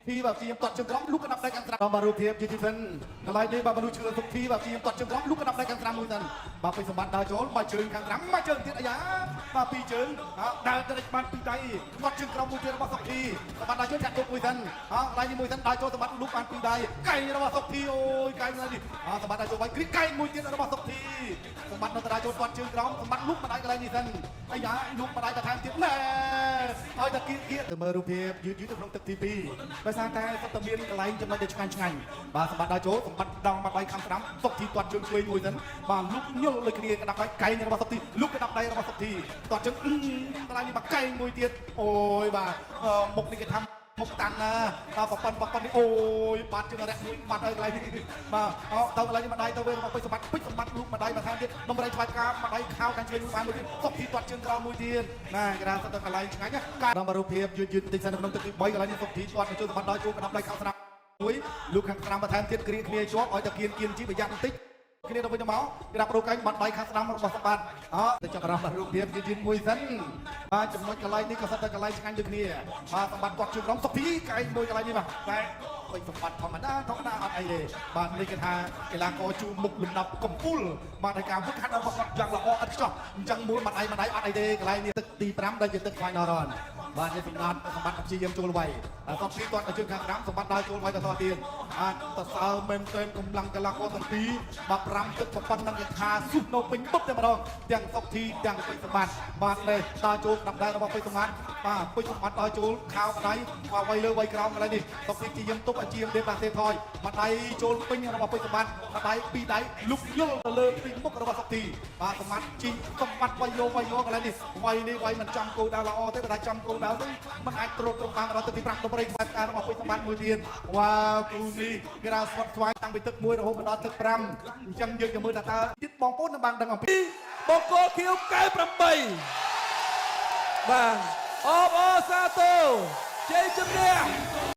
ធីបាទព្យាយាមទាត់ជើងក្រោមលូកកណ្ដាប់ដៃខាងស្ដាំបាទរូបភាពយីទីសិនកន្លែងនេះបាទមនុស្សជឿសុកធីបាទព្យាយាមទាត់ជើងក្រោមលូកកណ្ដាប់ដៃខាងស្ដាំមួយសិនបាទពេជ្រសម្បត្តិដើរចូលបាទជើងខាងស្ដាំមកជើងទៀតអាយ៉ាបាទពីរជើងដើរទៅបានពីរដៃទាត់ជើងក្រោមមួយទៀតរបស់សុកធីសម្បត្តិដើរចូលចាក់ទុកមួយសិនអកន្លែងនេះមួយសិនដើរចូលសម្បត្តិលូកបានពីរដៃកែងរបស់សុកធីអូយកែងនេះសម្បត្តិដើរចូលវាយគ្រីកែងមួយទៀតរបស់សុកធីសម្បត្តិនៅដើរចូលទាត់ជើងក្រោមសម្បត្តិលូកម្ដាយកន្លែងនេះសិនអាយ៉ាលូកម្ដាយទៅថែមទៀតណែឲ្យតែគៀកគៀកទៅមើលរូបភាពយឺតយឺតទៅក្នុងទឹកទី2ដោយសារតែសុទ្ធតែមានកន្លែងចំណុចដែលឆ្ងាញ់ឆ្ងាញ់បាទសម្បត្តិដើរចូលសម្បត្តិដងមកដៃខាងស្ដាំសុកធីទាត់ជើងឆ្វេងមួយសិនបាទលុកញុលដូចគ្នាក្តាប់ដៃកែងរបស់សុកធីលុកក្តាប់ដៃរបស់សុកធីទាត់ជើងកន្លែងនេះមកកែងមួយទៀតអូយបាទមុខនេះគេថាមុខតាន់ណាបាទប្រព័ន្ធប្រព័ន្ធនេះអូយបាត់ជើងរយៈមួយបាត់ហើយកន្លែងនេះបាទអោទៅកន្លែងនេះម្ដាយទៅវិញរបស់ពេជ្រសម្បត្តិពេជ្រសម្បត្តិលូកម្ដាយបន្ថែមទៀតដំរីឆ្វាយផ្កាម្ដាយខោខាងឆ្វេងមួយបានមួយទៀតសុកធីទាត់ជើងក្រោមមួយទៀតណាគេថាសិតទៅកន្លែងឆ្ងាញ់ណាការដល់រូបភាពយឺតយឺតតិចសិននៅក្នុងទឹកទី3កន្លែងនេះសុកធីទាត់ជើងសម្បត្តិដល់ជួក្តាប់ដៃខោស្ដាំមួយលូកខាងស្ដាំបន្ថែមទៀតគ្រាគ្នាជាប់ឲ្យតែគៀនគៀនជីប្រយ័ត្នបន្តិចគ្នាទៅវិញទៅមកក្រាបរូបកែងបាត់ដៃខាងស្ដាំរបស់សម្បត្តិអទៅចាប់អារម្មណ៍រូបភាពយឺតយឺតមួយសិនបាទចំណុចកន្លែងនេះក៏សិតតែកន្លែងឆ្ងាញ់ដូចគ្នាបាទសម្បត្តិគាត់ជើងក្រោមសុកធីកែងមួយកន្លែងនេះបាទតែពេញសម្បត្តិធម្មតាធម្មតាអត់អីទេបាទនេះគេថាកីឡាករជួមុខលំដាប់កំពូលបាទในការវឹកហាត់របស់គាត់យ៉ាងល្អឥតខ្ចោះអញ្ចឹងមួយបាត់ដៃបាត់ដៃអត់អីទេកន្លែងនេះទឹកទី5ដែលជាទឹក final round បាទនេះសម្បត្តិសម្បត្តិព្យាយាមចូលវាយសុកធីគាត់ទៅជើងខាងស្ដាំសម្បត្តិដើរចូលវាយទៅតទៀតបាទតសើមែនទែនកម្លាំងកីឡាករទាំងពីរបាទ5ទឹកប៉ុណ្ណឹងគេថាស៊ុះនៅពេញបុកតែម្ដងទាំងសុកធីទាំងពេជ្រសម្បត្តិបាទនេះដើរចូលក្តាប់ដៃរបស់ពេជ្រសម្បត្តិបាទពេជ្រសម្បត្តិដើរចូលខោកដៃមកវាយលើវាយក្រោមកន្លែងនេះសុកធីព្យាយាមទប់ឲ្យជាមដេបាសេថយម្ដាយចូលពេញរបស់ពេជ្រសម្បត្តិម្ដាយពីរដៃលុកយល់ទៅលើពីមុខរបស់សុកធីបាទសម្បត្តិជីសម្បត្តិវាយយកវាយយកកន្លែងនេះវាយនេះវាយមិនចំគោលដៅល្អទេបើថាចំគោលដៅទៅมันអាចត្រួតត្រងបានដល់ទឹកទី5ដំរីខ្វែផ្ការបស់ពេជ្រសម្បត្តិមួយទៀតវ៉ាវគូនេះគេថាស្វិតស្វាយតាំងពីទឹក1រហូតមកដល់ទឹក5អញ្ចឹងយើងจะមើលថាតើទៀតបងប្អូននឹងបានដឹងអំពី បង្គោលខៀវ98បាទអបអរសាទរជ័យជំនះ។